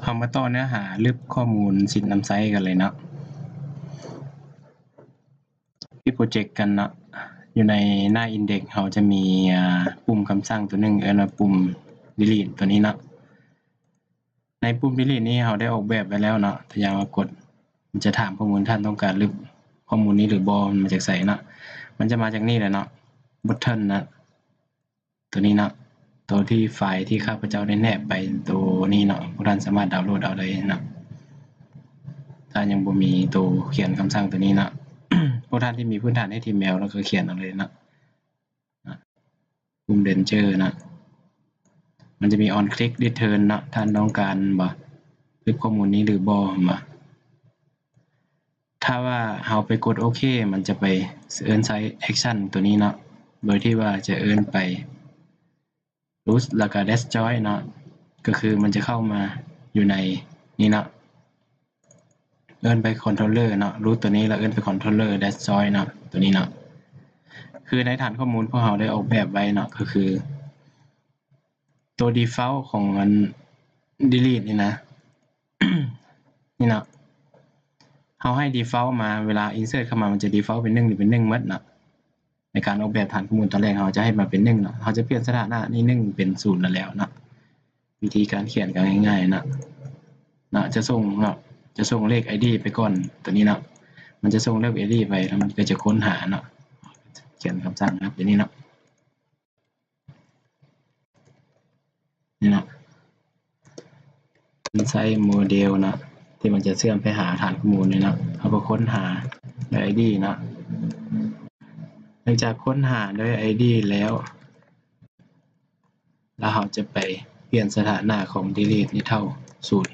ເຮົາມາຕໍ່ເນື້ອຫາລຶບຂໍ້ມູນສິດນຳໃຊ້ກັນເລີຍເນາະ. ທີ່ໂປຣເຈັກກັນເນາະ, ຢູ່ໃນໜ້າ Index ເຮົາຈະມີ ອາ ປຸ່ມຄຳສັ່ງຕົວໜຶ່ງ ເອີ້ນວ່າປຸ່ມ Delete ຕົວນີ້ເນາະ. ໃນປຸ່ມ Delete ນີ້ເຮົາໄດ້ອອກແບບໄວ້ແລ້ວເນາະ, ຖ້າຢ່າງວ່າກົດ ມັນຈະຖາມຂໍ້ມູນ ທ່ານຕ້ອງການລຶບຂໍ້ມູນນີ້ຫຼືບໍ່ ມັນມາຈາກໃສເນາະ. ມັນຈະມາຈາກນີ້ແຫຼະເນາະ, Button ນະ ຕົວນີ້ເນາະ, ຕົວທີ່ໄຟລ໌ທີ່ຂ້າພະເຈົ້າໄດ້ແນບໄປ ຕົວນີ້ເນາະ, ພວກທ່ານສາມາດດາວໂຫຼດເອົາໄດ້ເນາະ. ຖ້າຍັງບໍ່ມີຕົວຂຽນຄຳສັ່ງຕົວນີ້ເນາະ, ພວກທ່ານທີ່ມີພື້ນຖານ ເອັດທີເອັມແອລ ແລ້ວກໍຂຽນເອົາເລີຍເນາະ. ປຸ່ມ Danger ເນາະ, ມັນຈະມີ On Click Return ເນາະ, ທ່ານຕ້ອງການບໍ່ ລຶບຂໍ້ມູນນີ້ຫຼືບໍ່ ເຫັນບໍ່? ຖ້າວ່າເຮົາໄປກົດໂອເຄ ມັນຈະໄປເອີ້ນໃຊ້ action ຕົວນີ້ເນາະ, ໂດຍທີ່ວ່າຈະເອີ້ນໄປ root ແລ້ວກໍ destroy ເນາະ, ກໍຄືມັນຈະເຂົ້າມາຢູ່ໃນນີ້ເນາະ, ເອີ້ນໄປ controller ເນາະ, root ຕົວນີ້ ແລ້ວເອີ້ນໄປ controller destroy ເນາະ, ຕົວນີ້ເນາະ. ຄືໃນຖານຂໍ້ມູນພວກເຮົາໄດ້ອອກແບບໄວ້ເນາະ, ກໍຄື ຕົວ default ຂອງອັນ delete ນີ້ນະ ນີ້ເນາະ, ເຮົາໃຫ້ default ມາ ເວລາ insert ເຂົ້າມາ ມັນຈະ default ເປັນໜຶ່ງ ນີ້ເປັນໜຶ່ງໝົດເນາະ. ໃນການອອກແບບຖານຂໍ້ມູນຕອນແລກ ເຮົາຈະໃຫ້ມາເປັນໜຶ່ງເນາະ, ເຮົາຈະປ່ຽນສະຖານະນີ້ໜຶ່ງເປັນສູນນັ້ນແຫຼະເນາະ. ວິທີການຂຽນກໍງ່າຍໆເນາະ, ເນາະ ຈະສົ່ງເນາະ ຈະສົ່ງເລກ ID ໄປກ່ອນ ຕົວນີ້ເນາະ, ມັນຈະສົ່ງເລກ ID ໄປ ແລ້ວມັນກໍຈະຄົ້ນຫາເນາະ, ຂຽນຄຳສັ່ງນະ ຕົວນີ້ເນາະ. ນີ້ເນາະ, ມັນໃຊ້ໂມເດວເນາະ ທີ່ມັນຈະເຊື່ອມໄປຫາຖານຂໍ້ມູນນີ້ເນາະ, ເຮົາກໍຄົ້ນຫາດ້ວຍ ID ເນາະ. ຫຼັງຈາກຄົ້ນຫາດ້ວຍ ID ແລ້ວ ແລ້ວເຮົາຈະໄປປ່ຽນສະຖານະຂອງ delete ໃຫ້ເທົ່າສູນ.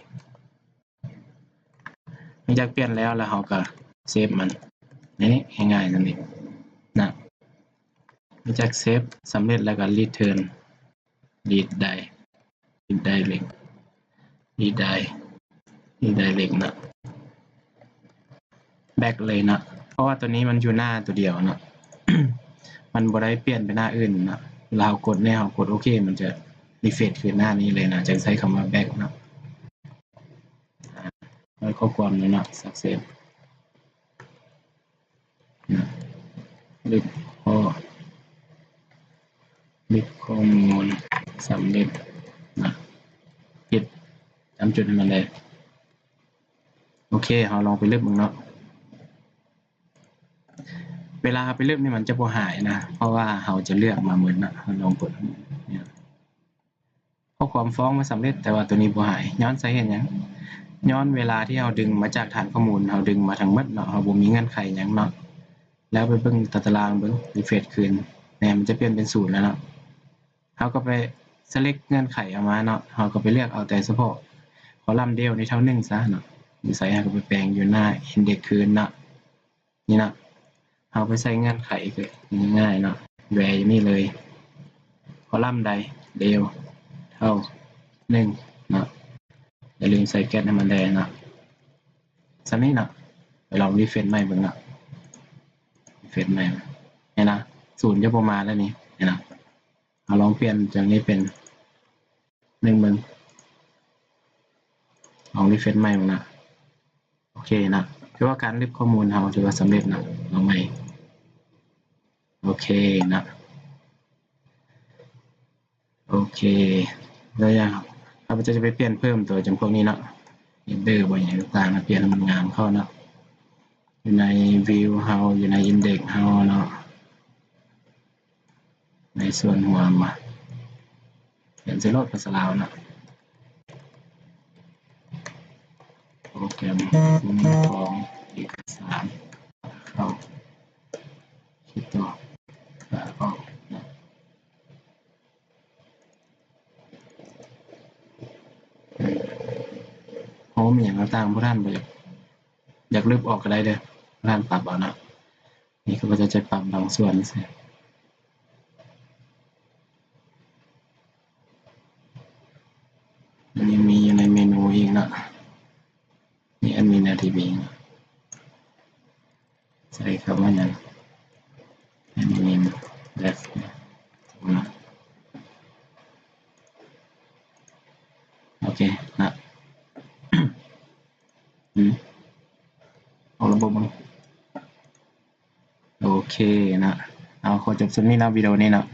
ຫຼັງຈາກປ່ຽນແລ້ວ ແລ້ວເຮົາກໍເຊບມັນ ນີ້ ງ່າຍໆນັ້ນເອງນະ. ຫຼັງຈາກເຊບສຳເລັດແລ້ວກໍ return redirect redirect redirect ນະ back ເລີຍນະ, ເພາະວ່າຕົວນີ້ມັນຢູ່ໜ້າຕົວດຽວເນາະ, ມັນບໍ່ໄດ້ປ່ຽນໄປໜ້າອື່ນນະ. ເວລາເຮົາກົດນີ້ ເຮົາກົດໂອເຄ ມັນຈະ refresh ຄືນໜ້ານີ້ເລີຍນະ, ຈຶ່ງໃຊ້ຄຳວ່າ back ເນາະ. ອາ ໃຫ້ຂໍ້ຄວາມນີ້ເນາະ success ນະ, ລຶບຂໍ້ ລຶບຂໍ້ມູນສຳເລັດນະ, ປິດ ຈ້ຳຈຸດໃຫ້ມັນແດ່. ໂອເຄ ເຮົາລອງໄປລຶບເບິ່ງເນາະ. ເວລາເຮົາໄປລຶບນີ້ມັນຈະບໍ່ຫາຍນະ, ເພາະວ່າເຮົາຈະເລືອກມາໝົດນະ. ເຮົາລອງເປີດ ຂໍ້ຄວາມຟ້ອງມາສຳເລັດ ແຕ່ວ່າຕົວນີ້ບໍ່ຫາຍ ຍ້ອນສາເຫດຫຍັງ? ຍ້ອນເວລາທີ່ເຮົາດຶງມາຈາກຖານຂໍ້ມູນ ເຮົາດຶງມາທັງໝົດເນາະ, ເຮົາບໍ່ມີເງື່ອນໄຂຫຍັງເນາະ. ແລ້ວໄປເບິ່ງຕາຕະລາງເບິ່ງ refresh ຄືນ ແນ່ ມັນຈະປ່ຽນເປັນສູນແລ້ວເນາະ. ເຮົາກໍໄປ select ເງື່ອນໄຂອອກມາເນາະ, ເຮົາກໍໄປເລືອກເອົາແຕ່ສະເພາະ column del ນີ້ເທົ່າໜຶ່ງຊະເນາະ. ຢູ່ໃສ ເຮົາກໍໄປແປງຢູ່ໜ້າ index ຄືນເນາະ. ນີ້ເນາະ ເຮົາໄປໃສ່ເງື່ອນໄຂ ກໍງ່າຍເນາະ, where ຢູ່ນີ້ເລີຍ column ໃດ del ເທົ່າໜຶ່ງເນາະ. ຢ່າລືມໃສ່ cat ໃຫ້ມັນແດ່ເນາະ. ສ່ຳນີ້ເນາະ, ໄປລອງ refresh ໃໝ່ເບິ່ງເນາະ, refresh ໃໝ່. ເຫັນນະ ສູນຈະບໍ່ມາແລ້ວນີ້ ເຫັນນະ. ເຮົາລອງປ່ຽນຈາກນີ້ເປັນໜຶ່ງເບິ່ງ, ລອງ refresh ໃໝ່ເບິ່ງນະ. ໂອເຄນະ, ຖືວ່າການລຶບຂໍ້ມູນເຮົາຖືວ່າສຳເລັດນະ. ລອງໃໝ່. ໂອເຄນະ, ໂອເຄ. ແລ້ວຢ່າງ ຂ້າພະເຈົ້າຈະໄປປ່ຽນເພີ່ມຕົວຈຳພວກນີ້ເນາະ, header ບໍ່ຫຍັງຕ່າງໆ ມາປ່ຽນໃຫ້ມັນງາມເຂົ້າເນາະ. ຢູ່ໃນ view ເຮົາ ຢູ່ໃນ index ເຮົາເນາະ. ໃນສ່ວນຫົວມາ ຂຽນໃສ່ໂລດພາສາລາວນະ. ໂປຣແກຣມຄຸ້ມຄອງເອກະສານເຂົ້າ ຄິດຕໍ່ ອອກນະ. ໂຮມອີ່ຫຍັງຕ່າງໆ ພວກທ່ານບໍ່ຢາກ ຢາກລຶບອອກກໍໄດ້ເດີ, ພວກທ່ານປັບເອົານະ. ນີ້ຂ້າພະເຈົ້າຈະປັບບາງສ່ວນຊື່. ມັນຍັງມີຢູ່ໃນເມນູອີກເນາະ, ມີແອັດມິນ ແອລ ທີ ບີ ໃສ່ຄຳວ່າຫຍັງ? ແອັດມິນ ເດສ ໂອເຄນະ. ບໍ່ເບິ່ງ. ໂອເຄເນາະ ເອົາ ຂໍຈົບສ່ຳນີ້ເນາະ ວິດີໂອນີ້ເນາະ.